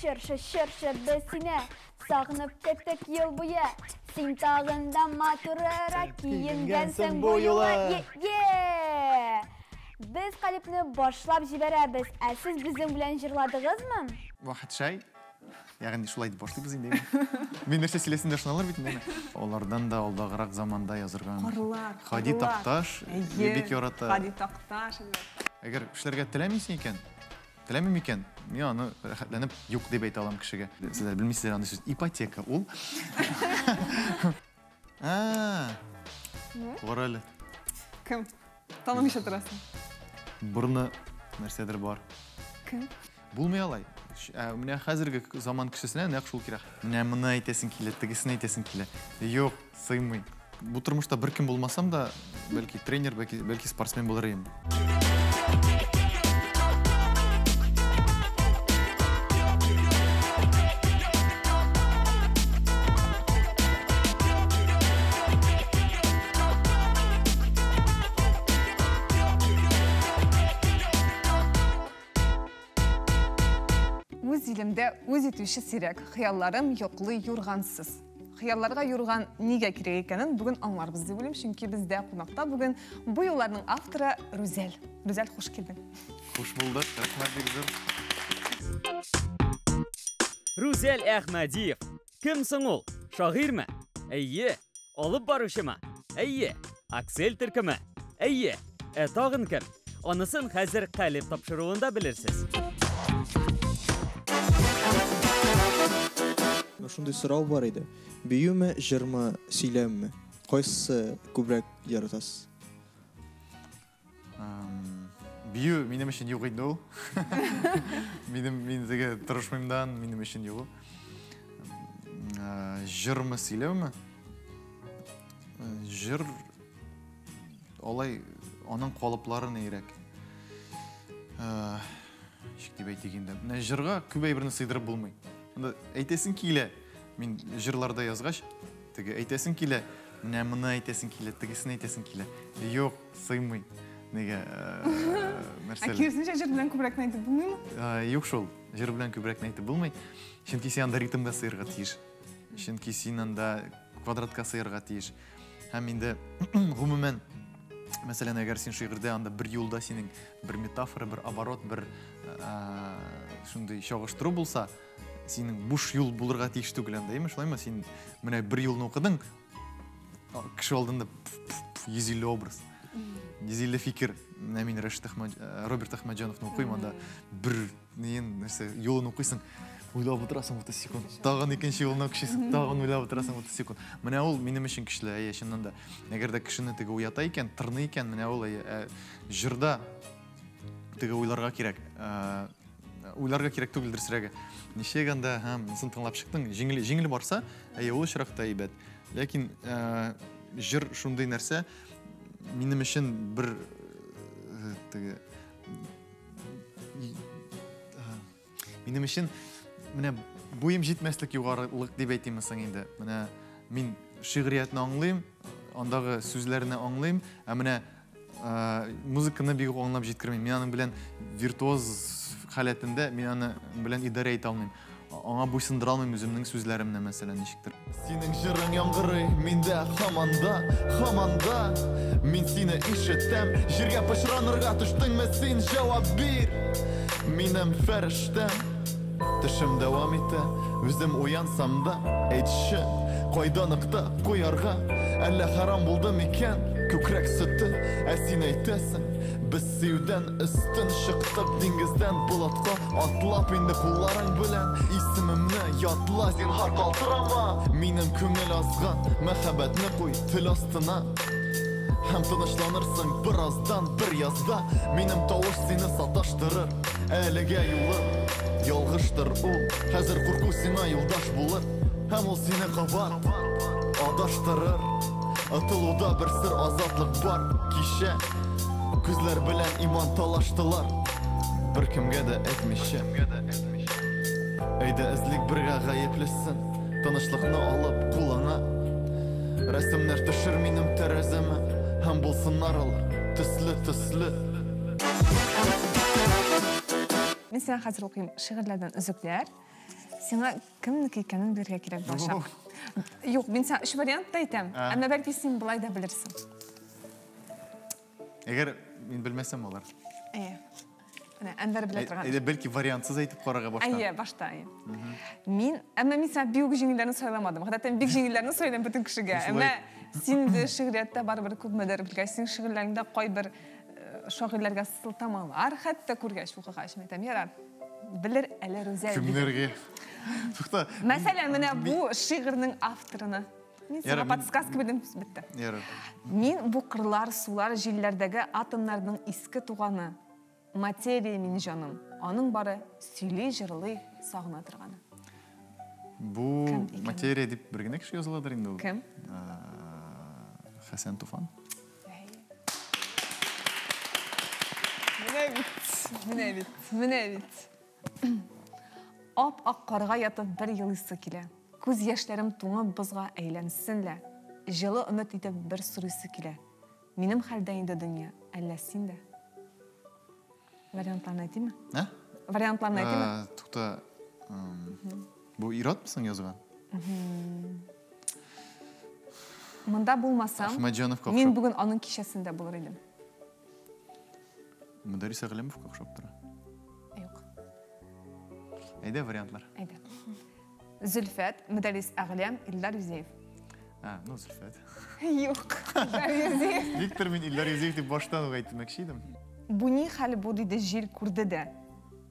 Чыршы, чыршы, без сине сагынып көттек ел буе. Син тагын да матуррак киенгәнсең бу юлы. Е! Без Калипны башлап җибәрәбез. Ә сез безнең белән җырладыгызмы? Вахит шай. Ягъни шулай дип башлыйбыз инде. Мин нәрсә сөйләсәм дә шуналар бит инде. Алардан да алдагырак заманда язырган. Карлар. Хади Такташ бик ярата. Хади Такташ. Әгәр эшләргә теләмисең икән, теләмим икән, мин аны рәхәтләнеп юк дип әйтә алам кешегә. Сезләр белмисезләр андый сүз. Ипотека ул. Кара әле. Кем? Танымыйча торасың. Борны нәрсәдер бар. Кем? Булмый алай. Менә хәзерге заман кешесенә нәкъ шул кирәк. Менә моны әйтәсең килә, тегесен әйтәсең килә. Юк, сыймый. Бу тормышта бер кем булмасам да, бәлки тренер, бәлки спортсмен булыр идем. Үз илемдә үз итүче сирәк, хыялларым йоклый юргансыз. Хыялларга юрган нигә кирәк икәнен бүген аңларбыз дип уйлыйм, чөнки бездә кунакта бүген бу юлларның авторы Рүзәл. Рүзәл, хуш килдең. Хуш булдык, рәхмәт бик зур. Рүзәл Әхмәдиев. Кем соң ул? Шагыйрьме? Әйе. Алып баручымы? Әйе. Аксель төркеме? Әйе. Ә тагын кем? Анысын хәзер Калеб тапшыруында белерсез. Шундый сорау бар иде. Биюме, җырмы, сөйләмме? Кайсысы күбрәк яратасыз? Бию минем өчен юк инде ул. Минем, мин теге тырышмыйм да, минем өчен юк ул. Җырмы, сөйләүме? Җыр алай аның калыплары нирәк. Ничек дип әйтик инде. Менә җырга күп әйберне сыйдырып булмый. Монда әйтәсең килә. Мин җырларда язгач, теге әйтәсең килә, менә моны әйтәсең килә, тегесен әйтәсең килә. Юк, сыймый. Нигә, нәрсә? Ә киресенчә җыр белән күбрәк әйтеп булмыймы? Юк шул, җыр белән күбрәк әйтеп булмый. Чөнки син анда ритмга сыерга тиеш. Чөнки син анда квадратка сыерга тиеш. Һәм инде гомумән, мәсәлән, әгәр син шигырьдә анда бер юлда синең бер метафора, бер оборот, бер шундый чагыштыру булса, синең буш юл булырга тиеш түгел анда, әйме, шулаймы? Син менә бер юлны укыдың, кеше алдында 150 образ, 150 фикер. Менә мин Рәшит Роберт Әхмәтҗановны укыйм, анда бер неен, нәрсә, юлын укыйсың, уйлап утырасың 30 секунд. Тагын икенче юлны укыйсың, тагын уйлап утырасың 30 секунд. Менә ул минем өчен көчле, әйе, чыннан да. Әгәр дә кешене теге уята икән, тырный икән, менә ул, әйе, җырда теге уйларга кирәк. Уйларга кирәк түгел, дөресрәге. Ничек анда, һәм монысын тыңлап чыктың, җиңел барса, әйе, ул очракта әйбәт. Ләкин җыр шундый нәрсә, минем өчен бер теге минем өчен менә буем җитмәслек югарылык дип әйтимме соң инде. Менә мин шигъриятне аңлыйм, андагы сүзләрне аңлыйм, ә менә музыканы бик үк аңлап җиткермим. Мин аның белән виртуоз халәтендә, мин аны белән идарә итә алмыйм. Аңа буйсындыра алмыйм үземнең сүзләремне, мәсәлән, ничектер. Синең җырың яңгырый, миндә һаман да, һаман да. Мин сине ишетәм, җиргә пычранырга төштеңме син, җавап бир. Минем фәрештәм, төшем дәвам итә, үзем уянсам да, әйтче, кайда нокта куярга, әллә харам булды микән күкрәк сөте, ә син әйтәсең, без сөюдән өстен чыктык диңгездән болытка, атлап инде кулларың белән исемемне ятла, зинһар калтырама, минем күңел азган мәхәббәтне куй тел астына. Һәм тынычланырсың бераздан, бер язда минем тавыш сине саташтырыр, әлегә юлы ялгыштыр ул, хәзер курку сиңа юлдаш булыр, һәм ул сине кабат адаштырыр. Атылуда бер сыр азатлык бар, кичә күзләр белән иман талаштылар, бер кемгә дә әйтмичә. Әйдә эзлик бергә гаеплесен, тынычлыкны алып кулыңа. Рәсемнәр төшер минем тәрәзәмә, һәм булсыннар алар төсле-төсле. Мин сиңа хәзер укыйм шигырьләрдән өзекләр. Сиңа кемнеке икәнен белергә кирәк булачак. Юк, мин сиңа өч вариант та әйтәм, әмма бәлки син болай да белерсең. Әгәр мин белмәсәм алар. Әйе. Менә Әнвәр белә торган. Әйдә, бәлки вариантсыз әйтеп карарга башта. Әйе, башта, әйе. Мин, әмма мин сиңа бик үк җиңелләрне сайламадым. Гадәттә мин бик җиңелләрне сайлыйм бөтен кешегә. Әмма син инде шигърияттә барыбер күпмедер белгәч, синең шигырьләреңдә кайбер шагыйрьләргә сылтамалар хәтта күргәч, укыгач, мин әйтәм, ярар, белер әле Рүзәл. Кемнәргә? Тукта. Мәсәлән, менә бу шигырьнең авторына. Мин сиңа подсказка бирдем, бетте. Ярар. Мин бу кырлар, сулар, җилләрдәге атомнарның иске туганы. Материя мин җаным. Аның бары сөйли, җырлый, сагына торганы. Бу материя дип бер генә кеше языладыр инде ул. Кем? Хәсән Туфан. Менә бит, менә бит, менә бит. Ап-ак карга ятып бер елыйсы килә. Күз яшьләрем туңып бозга әйләнсен лә. Җылы өмет итеп бер сорыйсы килә. Минем хәлдә инде дөнья, әллә син дә? Вариантларны әйтимме? Ә? Вариантларны әйтимме? Тукта. Бу ир-атмы соң язган? Монда булмасам, Әхмәтҗановка мин бүген аның кичәсендә булыр идем. Мөдәррис Әгъләмовка охшап тора. Юк. Әйдә вариантлар. Әйдә. Зөлфәт, Мөдәррис Әгъләм, Илдар Юзеев. А, ну Зөлфәт. Юк, Илдар Юзеев. Виктор мин Илдар Юзеев дип баштан ук әйтмәкче идем. Бу ни хәл бу, диде җил күрде дә.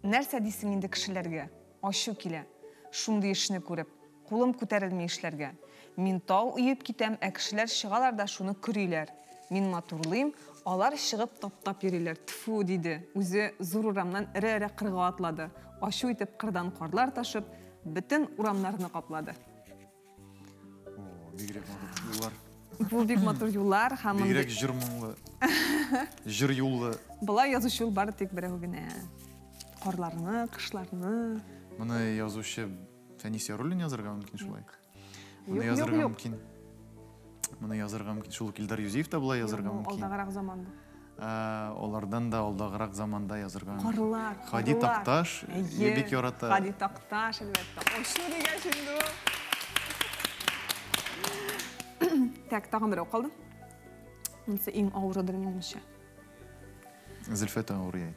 Нәрсә дисең инде кешеләргә? Ачу килә. Шундый эшне күреп. Кулым күтәрелми эшләргә. Мин тау өеп китәм, ә кешеләр чыгалар да шуны көриләр. Мин матурлыйм, алар чыгып таптап йөриләр. Тфү, диде. Үзе зур урамнан эре-эре кырга атлады. Ачу итеп кырдан карлар ташып, бөтен урамнарны каплады. О, бигрәк матур юллар. Бу бик матур юллар һәм Бигрәк җыр моңлы. Җыр юллы. Болай язучы ул бары тик берәү генә. Карларны, кышларны. Моны язучы Фәнис Яруллин язарга мөмкин шулай. Моны язарга мөмкин. Моны язарга мөмкин. Шул ук Илдар Юзиев та болай язарга мөмкин. Алдагырак заман бу. Алардан да алдагырак заманда язарга мөмкин. Карлар, Хади Такташ бик ярата. Хади Такташ, әлбәттә. Ачу дигәч инде ул. Так, тагын берәү калды. Монысы иң авырыдыр минемчә. Зөлфәт авыр яй.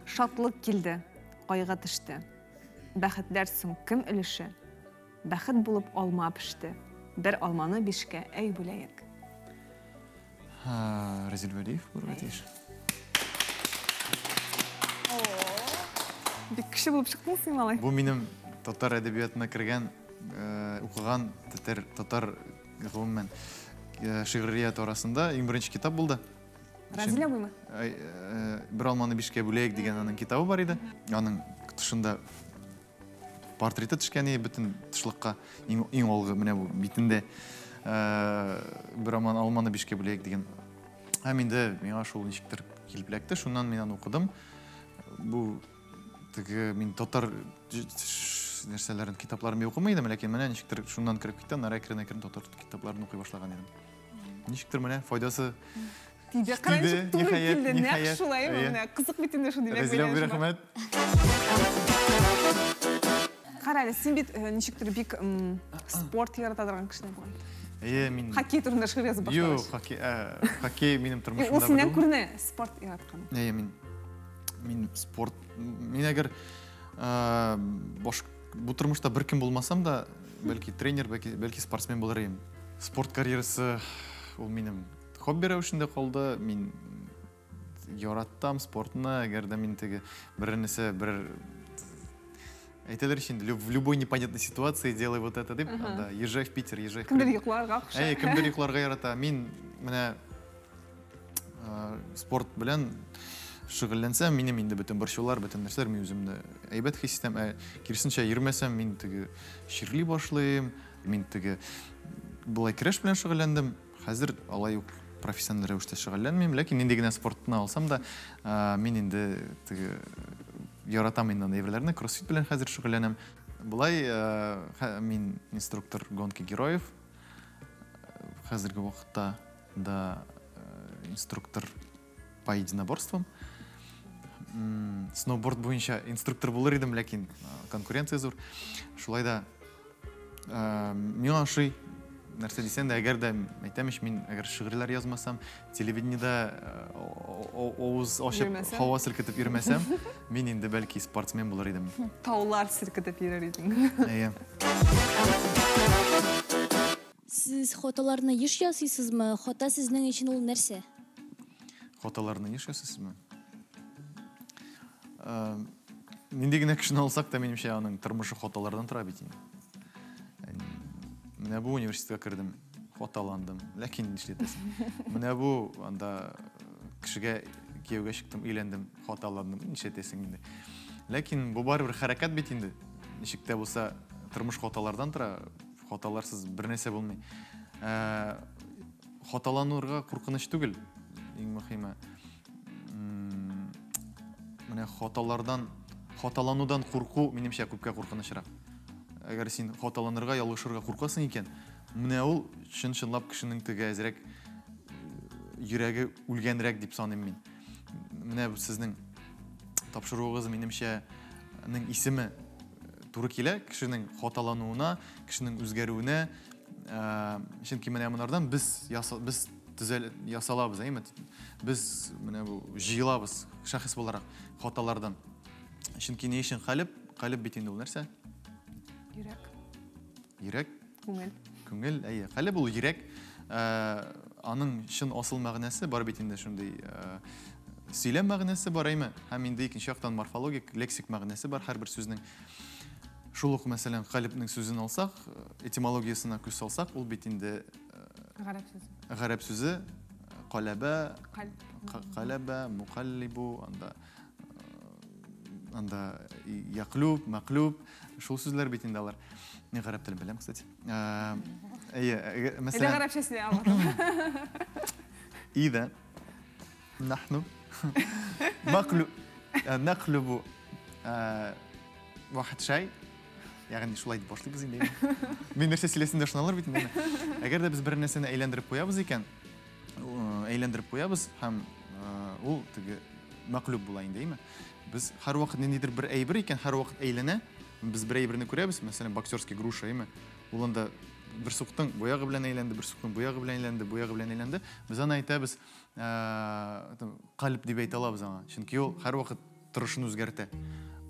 Шатлык килде, кайгы төште. Бәхетләр соң кем өлеше? Бәхет булып алма пеште. Бер алманы бишкә әй бүләек. Разил Вәлиев булырга тиеш. Бик кеше булып чыктың син, малай. Бу минем татар әдәбиятына кергән, укыган татар, татар гомумән шигърият арасында иң беренче китап булды. Разил абыймы? Бер алманы бишкә бүләек дигән аның китабы бар иде. Аның тышында портреты төшкән иде бөтен тышлыкка, иң алгы менә бу битендә. Бер алманы бишкә бүләек дигән. Һәм инде миңа шул ничектер килеп эләкте. Шуннан мин аны укыдым. Бу теге мин татар нәрсәләрен, китапларын бик укымый идем, ләкин менә ничектер шуннан кереп китте, аннары әкрен-әкрен татар китапларын укый башлаган идем. Ничектер менә файдасы Тиде, Тиде, кырын туры ниһаять, килде, нәкъ ниһаять. шулай Әйе. менә. Кызык бит инде шундый Рәзилә абый, бәйләнеш бар. рәхмәт. Кара әле, син бит ничектер бик спорт ярата торган кеше бугай. Әйе, мин Хоккей турында шигырь язып башлагач. Юк, хоккей минем Юк, тормышымда ул синнән бер күренә, спорт яраткан. Әйе, мин спорт, мин әгәр баш, бу тормышта бер кем булмасам да, бәлки тренер, бәлки спортсмен булыр идем. Спорт карьерасы ул минем хобби рәвешендә калды. Мин яраттам спортны, әгәр дә мин теге беренче бер әйтәләр инде, в любой непонятной ситуации делай вот это дип, анда езжай в Питер, езжай в Кемдер Крым. йокларга куша. Әйе, кемдер йокларга ярата. Мин менә спорт белән шөгыльләнсәм, минем инде бөтен борчулар, бөтен нәрсәләр, мин үземне әйбәт хис итәм. Ә киресенчә йөрмәсәм, мин теге чирли башлыйм, мин теге болай көрәш белән шөгыльләндем. Хәзер алай ук профессиональ рәвештә шөгыльләнмим, ләкин нинди генә спортны алсам да, мин инде теге яратам инде андый әйберләрне, кроссфит белән хәзер шөгыльләнәм. Болай, мин инструктор гонки героев. Хәзерге вакытта да инструктор по единоборствам. Сноуборд буенча инструктор булыр идем, ләкин конкуренция зур. Шулай да миңа ошый. Нәрсә дисәң дә, әгәр дә әйтәм ич, мин әгәр шигырьләр язмасам, телевидениедә авыз ачып һава селкетеп йөрмәсәм, мин инде бәлки спортсмен булыр идем. Таулар селкетеп йөрер идең. Әйе. Сез хаталарны еш ясыйсызмы? Хата сезнең өчен ул нәрсә? Хаталарны еш ясыйсызмы? Нинди генә кешене алсак та, минемчә, аның тормышы хаталардан тора бит инде. Менә бу университетка кердем, хаталандым, ләкин нишләтәсең? Менә бу анда кешегә кияүгә чыктым, өйләндем, хаталандым, нишләтәсең инде? Ләкин бу барыбер хәрәкәт бит инде. Ничек тә булса, тормыш хаталардан тора, хаталарсыз бер нәрсә булмый. Хаталанырга куркыныч түгел, иң мөһиме. Менә хаталанудан курку, минемчә, күпкә куркынычрак. Әгәр син хаталанырга, ялгышырга куркасың икән, менә ул чын-чынлап кешенең теге әзрәк йөрәге үлгәнрәк дип саныйм мин. Менә бу сезнең тапшыруыгыз, минемчә, ның исеме туры килә кешенең хаталануына, кешенең үзгәрүенә. Чөнки менә монардан без төзәл ясалабыз, әйме? Без менә бу җыелабыз шәхес буларак хаталардан. Чөнки ни өчен калеб? Калеб бит инде ул нәрсә? Йөрәк. Йөрәк? Күңел. Күңел, әйе. Калеб ул йөрәк. Аның чын асыл мәгънәсе бар бит инде шундый, сөйләм мәгънәсе бар, әйме? Һәм инде икенче яктан морфологик, лексик мәгънәсе бар һәрбер сүзнең. Шул ук, мәсәлән, калебнең сүзен алсак, этимологиясенә күз салсак, ул бит инде, гарәп сүзе. Гарәп сүзе, каләбә, каләбә, мукаллибу, анда яклюб, мәклюб, шул сүзләр бит инде алар. Мин гарәп телен беләм, кстати. Әйе, мәсәлән, Әле гарәпчә сөйли алмадым. Ида нахну нақлюбу вахид шай, ягъни шулай дип башлыйбыз инде. Мин нәрсә сөйләсәм дә шуналар бит инде. Әгәр дә без бер нәрсәне әйләндереп куябыз икән, әйләндереп куябыз һәм ул теге мәклүб була инде, әйме? Без һәрвакыт ниндидер бер әйбер икән, һәрвакыт әйләнә. Без бер әйберне күрәбез, мәсәлән, боксерский груша, әйме? Ул анда бер суктың бу ягы белән әйләнде, бер суктың бу ягы белән әйләнде, бу ягы белән әйләнде. Без аны әйтәбез, калиб дип әйтә алабыз аңа. Чөнки ул һәрвакыт торышын үзгәртә.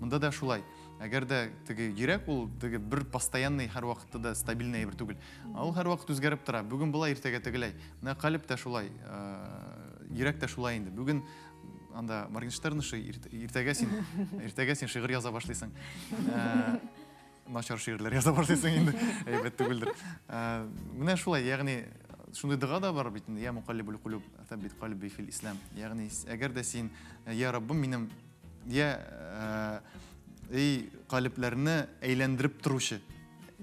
Монда да шулай. Әгәр дә теге йөрәк ул теге бер постоянный һәрвакытта да стабильный әйбер түгел. Ул һәрвакыт үзгәреп тора. Бүген болай, иртәгә тегеләй. Менә калиб тә шулай, йөрәк тә шулай инде. Бүген анда Моргенштерн ши, иртәгә син шигырь яза башлыйсың. Начар шигырьләр яза башлыйсың инде. Әйбәт түгелдер. Менә шулай, ягъни шундый дога да бар бит инде. Я мукаллибул кулуб, саббит кальби фил ислам. Ягъни әгәр дә син, я Раббым, минем, я, эй, калибләрне әйләндереп торучы.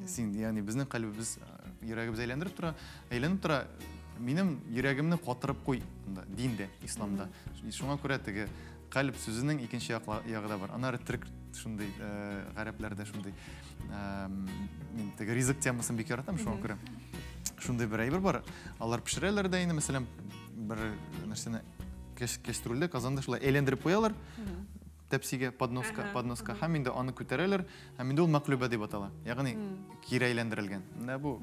Син, ягъни безнең калибебез, йөрәгебез әйләндереп тора, әйләнеп тора. Минем йөрәгемне катырып куй анда, диндә, исламда. Шуңа күрә теге калиб сүзенең икенче ягы да бар. Аннары төрек шундый, гарәпләрдә шундый, мин теге ризык темасын бик яратам, шуңа күрә шундый бер әйбер бар. Алар пешерәләр дә инде, мәсәлән, бер нәрсәне кәстрүлдә, казанда шулай әйләндереп куялар. Тәпсигә, подноска, һәм инде аны күтәрәләр, һәм инде ул мәклүбә дип атала. Ягъни кире әйләндерелгән. Менә бу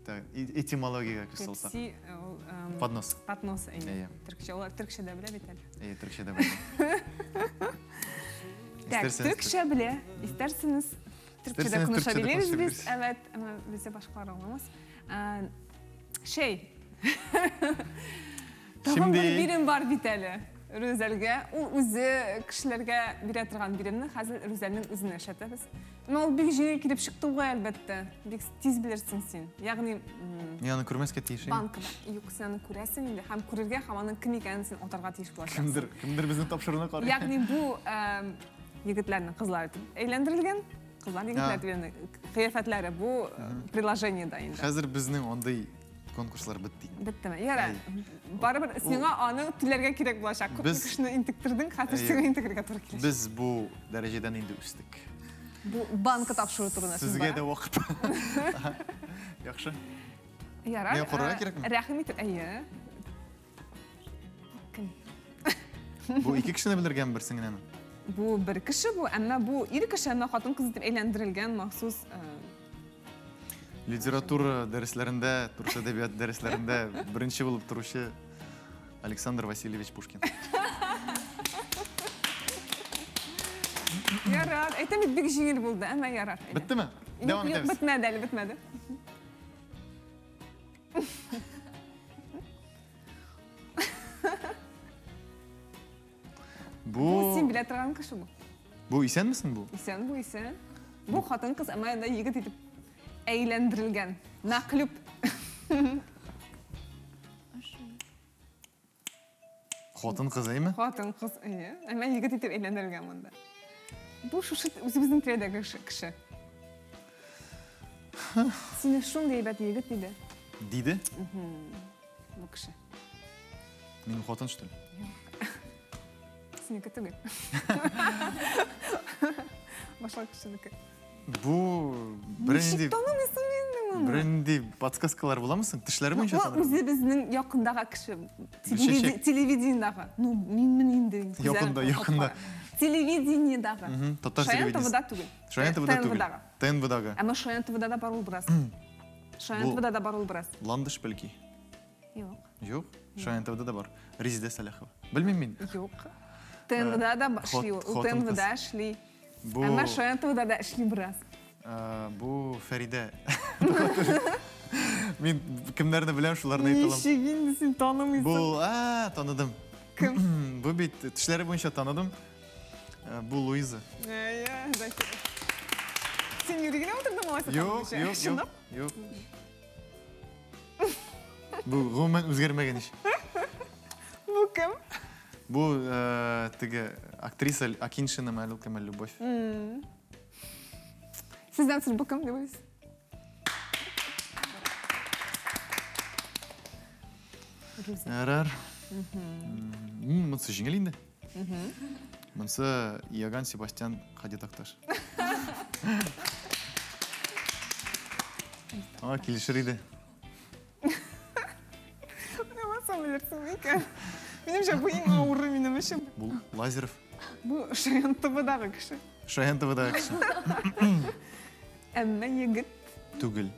этимологиягә күз салсак. Тәпси, ул, Поднос. Поднос, әйе. Әйе. Төркчә, алар төркчә дә белә бит әле. Әйе, төркчә дә белә. Так, Истәрсәгез төркчә белә. Истәрсәгез, төркчә дә Истәрсәгез, конуша төркчә дә беләбез конуша без. беләбез. Әвәт, әмма бездә башкалар аңламас. Шей. Тагын бер Şimdi бирем бар бит әле. Рүзәлгә, ул үзе кешеләргә бирә торган биремне хәзер Рүзәлнең үзенә эшләтәбез. Әмма ул бик җиңел килеп чыкты бугай, әлбәттә. Бик тиз белерсең син. Ягъни, Мин аны күрмәскә тиеш идем. Банкада. Юк, син аны күрәсең инде һәм күрергә һәм аның кем икәнен син атарга тиеш булачаксың. Кемдер безнең тапшыруны карый. Ягъни бу, егетләрнең кызлар итеп әйләндерелгән, кызлар егетләр итеп кыяфәтләре бу приложениедә инде. Хәзер безнең андый конкурслар бетте. Беттеме? Ярар. Әйе. Барыбер сиңа аны түләргә кирәк булачак. Күпме кешене интектердең, хәзер сиңа интегергә туры киләчәк. Без бу дәрәҗәдән инде үстек. Бу банка тапшыру турында сүз Сезгә бара. дә вакыт. Яхшы. Ярар. Миңа карарга кирәкме? Рәхим итеп, әйе. Кем? Бу ике кешене белдергән берсен генәме? Бу бер кеше бу, әмма бу ир кеше, әмма хатын-кыз итеп әйләндерелгән махсус. Литература дәресләрендә, рус әдәбият дәресләрендә беренче булып торучы Александр Васильевич Пушкин. Ярар, әйтәм бит, бик җиңел булды, әмма ярар. Беттеме? Дәвам итәбез. Бетмәде әле, бетмәде. Бу син белә торган кеше бу. Бу исәнмесең бу? Исән бу, исән. Бу хатын-кыз, әмма инде егет итеп әйләндерелгән. Наклюп. Хатын-кыз әйме? Хатын-кыз, әйе. Әмма егет итеп әйләндерелгән монда. Бу шушы үзебезнең тирәдәге кеше. Сине шундый әйбәт егет диде. Диде? Бу кеше. Минем хатын, что ли? Юк. Синеке түгел. Башка кешенеке. Бу бернинди Ничек танымыйсың инде моны? Бернинди подсказкалар буламы соң? Тешләре буенча танырмын. Үзебезнең якындагы кеше. Телевидениедагы. Ну, минмен инде. Якында, якында. Телевидениедагы. Татар Шаян ТВда түгел. Шаян ТВда түгел. ТНВдагы. Әмма Шаян ТВда да бар ул бераз. Шаян ТВда да бар ул бераз. Ландыш бәлки? Юк. Юк. Шаян ТВда да бар. Резидә Сәләхова. Белмим мин. Юк. ТНВда да эшли ул. ТНВда эшли. Бу Әмма Шаян ТВда да эшли бераз. Бу Фәридә. Мин кемнәрне беләм, шуларны әйтә алам. Ничек инде син танымыйсың? Бу, а, таныдым. Кем? Бу бит тешләре буенча таныдым. Бу Луиза. Әйе, Закир. Син юри генә утырдың алайса? Юк, юк, юк, юк. Бу гомумән үзгәрмәгән ич. Бу кем? Бу теге актриса Акиншина әле ул кем әле Любовь. Сездән соң бу кем дип уйлыйсыз? Ярар. Монысы җиңел инде. Монысы Иоганн Себастьян Хади Такташ. Аңа килешер иде. Менә басам белерсең микән? Минемчә, бу иң авыры минем өчен. Бу Лазеров. Бу Шаян ТВдагы кеше. Шаян ТВдагы кеше. Әмма егет түгел.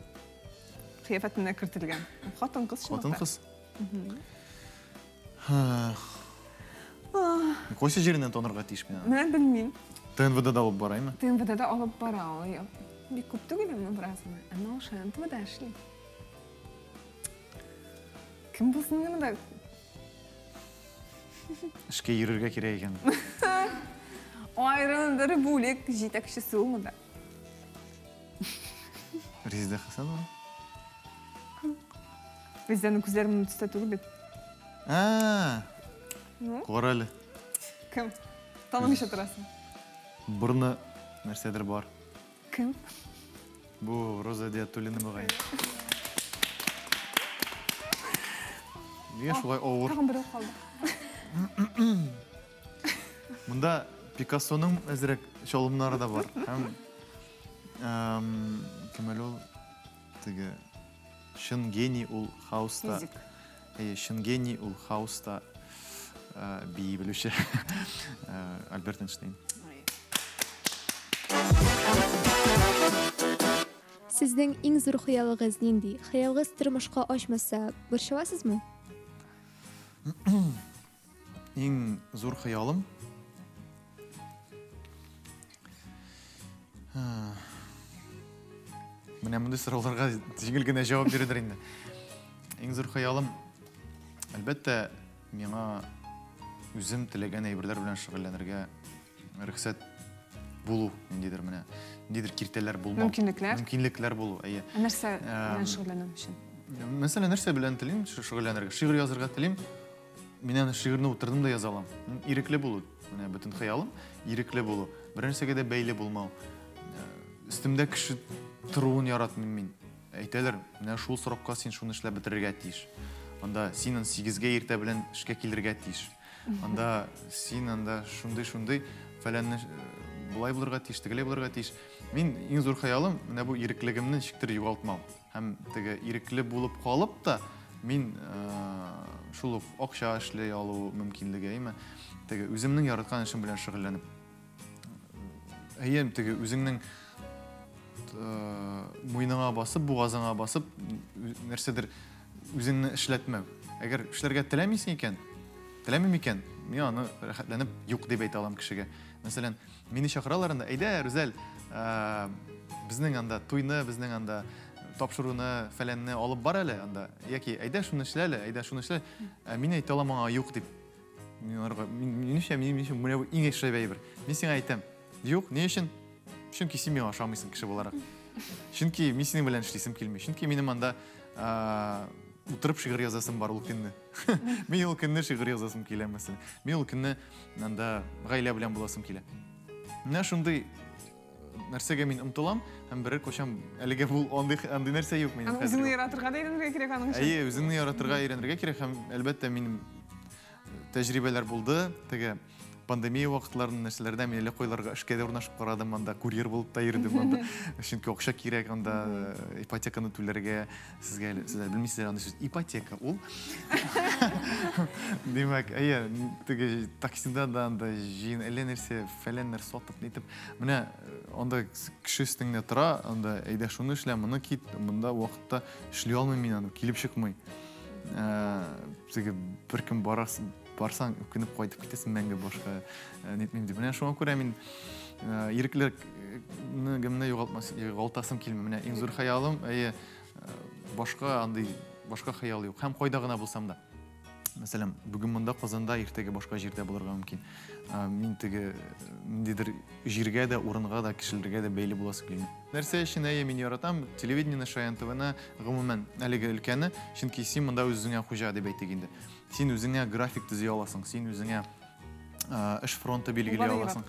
Кыяфәтенә кертелгән. Хатын-кыз чынлыкта. Хатын-кыз. Кайсы җиреннән танырга тиеш мин аны? Менә белмим. ТНВда да алып бараймы? ТНВда да алып бара ул. Бик күп түгел, әмма бераз гына. Әмма ул Шаян ТВда эшли. Кем булсын инде монда? Эшкә йөрергә кирәк икән. Аерым бер бүлек җитәкчесе ул монда. Резеда Хасанова? Резеданың күзләре моның төстә түгел бит. А, кара әле. Кем? Танымыйча торасың. Борны нәрсәдер бар. Кем? Бу Роза Диатуллина мөгаен. Нигә шулай авыр? Тагын берәү калды. Монда Пикассоның әзрәк чалымнары да бар. Һәм кем әле ул? Теге чын гений ул хаоста. Физик. Әйе, чын гений ул хаоста бии белүче Альберт Эйнштейн. Сезнең иң зур хыялыгыз нинди? Хыялыгыз тормышка ашмаса, борчыласызмы? Иң зур хыялым Менә мондый сорауларга җиңел генә җавап бирүдер инде. Иң зур хыялым, әлбәттә, миңа үзем теләгән әйберләр белән шөгыльләнергә рөхсәт булу, ниндидер менә, ниндидер киртәләр булмау. Мөмкинлекләр. Мөмкинлекләр булу, әйе. Ә нәрсә белән шөгыльләнү өчен? Мәсәлән, нәрсә белән телим шөгыльләнергә? Шигырь язырга телим. Мин аны шигырьне утырдым да яза алам. Ирекле булу, менә бөтен хыялым ирекле булу. Бер нәрсәгә дә бәйле булмау. Өстемдә кеше торуын яратмыйм мин. Әйтәләр, менә шул срокка син шуны эшләп бетерергә тиеш. Анда син аны 8-гә иртә белән эшкә килергә тиеш. Анда син анда шундый-шундый фәләнне болай булырга тиеш, тегеләй булырга тиеш. Мин иң зур хыялым менә бу иреклегемне ничектер югалтмау. Һәм теге ирекле булып калып та мин Шул ук акча эшли алу мөмкинлеге, әйме? Теге үземнең яраткан эшем белән шөгыльләнеп. Әйе, теге үзеңнең муеныңа басып, бугазыңа басып, нәрсәдер үзеңне эшләтмәү. Әгәр эшләргә теләмисең икән, теләмим икән, мин аны рәхәтләнеп юк дип әйтә алам кешегә. Мәсәлән, мине чакыралар анда, әйдә, Рүзәл, безнең анда туйны, безнең анда тапшыруны, фәләнне алып бар әле анда. Яки әйдә шуны эшлә әле, әйдә шуны эшлә. Ә мин әйтә алам аңа юк дип. Мин аларга, минемчә, минем өчен менә бу иң шәп әйбер. Мин сиңа әйтәм, юк, ни өчен? Чөнки син миңа ошамыйсың кеше буларак. Чөнки мин синең белән эшлисем килми. Чөнки минем анда утырып шигырь язасым бар ул көнне. Мин ул көнне шигырь язасым килә, мәсәлән. Мин ул көнне анда гаилә белән буласым килә. Менә шундый нәрсәгә мин омтылам һәм берәр кайчан әлегә бу андый андый нәрсә юк минем. Үзеңне яратырга да өйрәнергә кирәк аның өчен. Әйе, үзеңне яратырга өйрәнергә кирәк һәм әлбәттә минем тәҗрибәләр булды. Теге пандемия вакытларында нәрсәләрдә мин әллә кайларга эшкә дә урнашып карадым, анда курьер булып та йөрдем анда. Чөнки акча кирәк анда ипотеканы түләргә. Сезгә әле, сез әле белмисезләр андый сүз. Ипотека ул. Димәк, әйе, теге таксида да анда җыен әллә нәрсә, фәләннәр сатып, нитеп. Менә анда кеше өстеңдә тора, анда әйдә шуны эшлә, моны кит, монда вакытта эшли алмыйм мин аны, килеп чыкмый. Теге беркем барасың, барсаң, үкенеп кайтып китәсең мәңге башка нитмим дип. Менә шуңа күрә мин иреклекне югалтмас, югалтасым килми. Менә иң зур хыялым, әйе, башка андый башка хыял юк. Һәм кайда гына булсам да. Мәсәлән, бүген монда Казанда, иртәгә башка җирдә булырга мөмкин. Мин теге ниндидер җиргә дә, урынга да, кешеләргә дә бәйле буласы килми. Нәрсә өчен әйе мин яратам телевидениене, Шаян ТВны, гомумән әлеге өлкәне, чөнки син монда үз-үзеңә хуҗа дип әйтик инде. Син үзеңә график төзи аласың, син үзеңә эш фронты билгели аласың.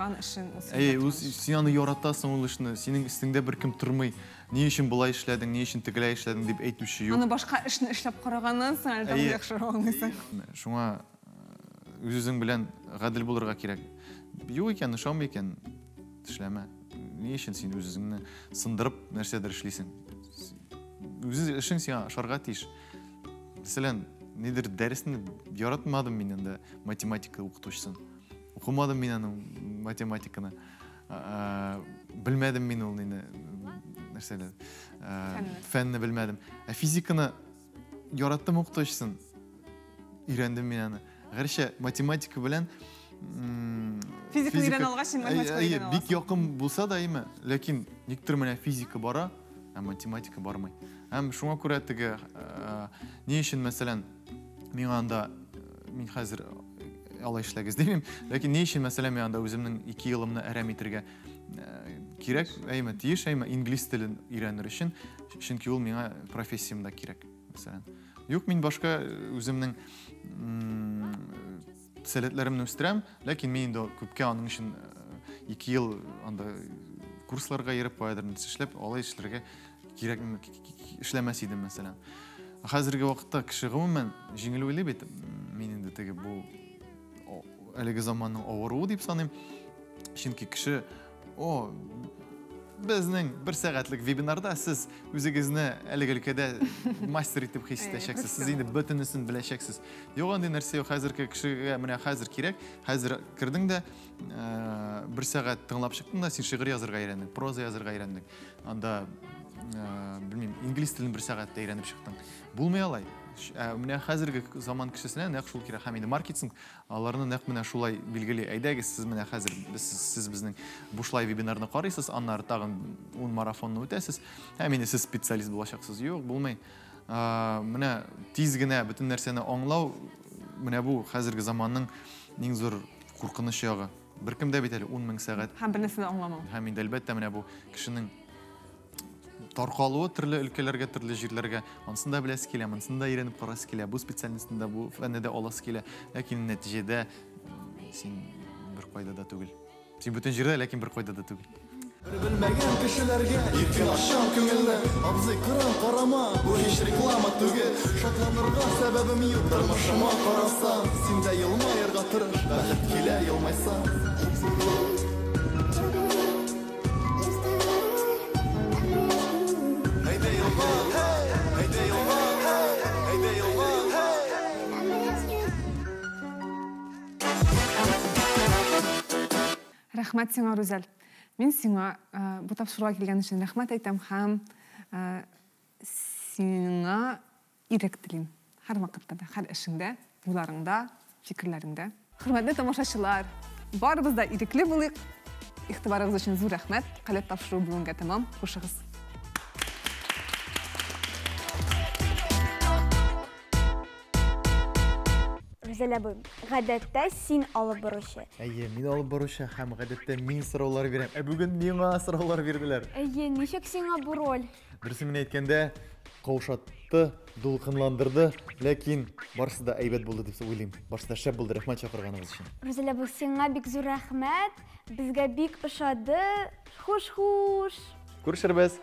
Әйе, син аны яратасың ул эшне, синең өстеңдә беркем тормый. Ни өчен болай эшләдең, ни өчен тегеләй эшләдең дип әйтүче юк. Аны башка эшне эшләп караганнан соң әле тагын яхшырак аңлыйсың. Шуңа үз-үзең белән гадел булырга кирәк. Юк икән, ошамый икән, эшләмә. Ни өчен син үз-үзеңне сындырып нәрсәдер эшлисең? Үз эшең сиңа ошарга тиеш. Мәсәлән, нидер дәресне яратмадым мин анда математика укытучысын. Укымадым мин аның математиканы. Белмәдем мин ул нине, нәрсәләр, фәнне белмәдем. Ә физиканы яраттым укытучысын. Өйрәндем мин аны. Гәрчә математика белән физиканы өйрәнә алгач, син математиканы өйрәнә аласың. Бик якын булса да, әйме, ләкин никтер менә физика бара, ә математика бармый. Һәм шуңа күрә теге ни өчен, мәсәлән, миңа анда мин хәзер алай эшләгез димим, ләкин ни өчен, мәсәлән, мин анда үземнең 2 елымны әрәм итергә кирәк, әйме, тиеш, әйме, инглиз телен өйрәнер өчен, чөнки ул миңа профессиямдә кирәк, мәсәлән. Юк, мин башка үземнең сәләтләремне үстерәм, ләкин мин инде күпкә аның өчен 2 ел анда курсларга йөреп, каядыр нәрсә эшләп, алай эшләргә кирәк эшләмәс идем, мәсәлән. Хәзерге вакытта кеше гомумән җиңел уйлый бит. Мин инде теге бу әлеге заманның авыруы дип саныйм. Чөнки кеше, о, безнең бер сәгатьлек вебинарда сез үзегезне әлеге өлкәдә мастер итеп хис итәчәксез, сез инде бөтенесен беләчәксез. Юк, андый нәрсә юк. Хәзерге кешегә менә хәзер кирәк. Хәзер кердең дә, бер сәгать тыңлап чыктың да, син шигырь язырга өйрәндең, проза язырга өйрәндең. Анда, белмим, инглиз телен бер сәгатьтә өйрәнеп чыктың. Булмый алай. Менә хәзерге заман кешесенә нәкъ шул кирәк. Һәм инде маркетинг аларны нәкъ менә шулай билгели. Әйдәгез, сез менә хәзер сез безнең бушлай вебинарны карыйсыз, аннары тагын 10 марафонны үтәсез. Һәм инде сез специалист булачаксыз. Юк, булмый. Менә тиз генә бөтен нәрсәне аңлау, менә бу хәзерге заманның иң зур куркыныч ягы. Беркем дә бит әле 10 мең сәгать. Һәм бер нәрсәне аңламау. Һәм инде әлбәттә менә бу кешенең таркалуы төрле өлкәләргә, төрле җирләргә. Ансын да беләсе килә, монысын да өйрәнеп карасы килә, бу специальностьны да, бу фәнне дә аласы килә. Ләкин нәтиҗәдә син бер кайда да түгел. Син бөтен җирдә, ләкин бер кайда да түгел. Бер белмәгән кешеләргә иркен ачам күңелне. Абзый, кырын карама, бу һич реклама түгел. Шатланырга сәбәбем юк, тормышыма карасам, син дә елмаерга тырыш, бәхет килә елмайсаң. Рәхмәт сиңа, Рүзәл. Мин сиңа бу тапшыруга килгән өчен рәхмәт әйтәм һәм сиңа ирек телим. Һәрвакытта да, һәр эшеңдә, уйларыңда, фикерләреңдә. Хөрмәтле тамашачылар, барыбыз да ирекле булыйк. Игътибарыгыз өчен зур рәхмәт. Каләп тапшыруы бүгенгә тәмам. Хушыгыз. Рүзәл абый, гадәттә син алып баручы. Әйе, мин алып баручы һәм гадәттә мин сораулар бирәм. Ә бүген миңа сораулар бирделәр. Әйе, ничек сиңа бу роль? Дөресен генә әйткәндә, каушатты, дулкынландырды, ләкин барысы да әйбәт булды дип уйлыйм. Барысы да шәп булды, рәхмәт чакырганыгыз өчен. Рүзәл абый, сиңа бик зур рәхмәт. Безгә бик ошады. Хуш-хуш. Күрешербез.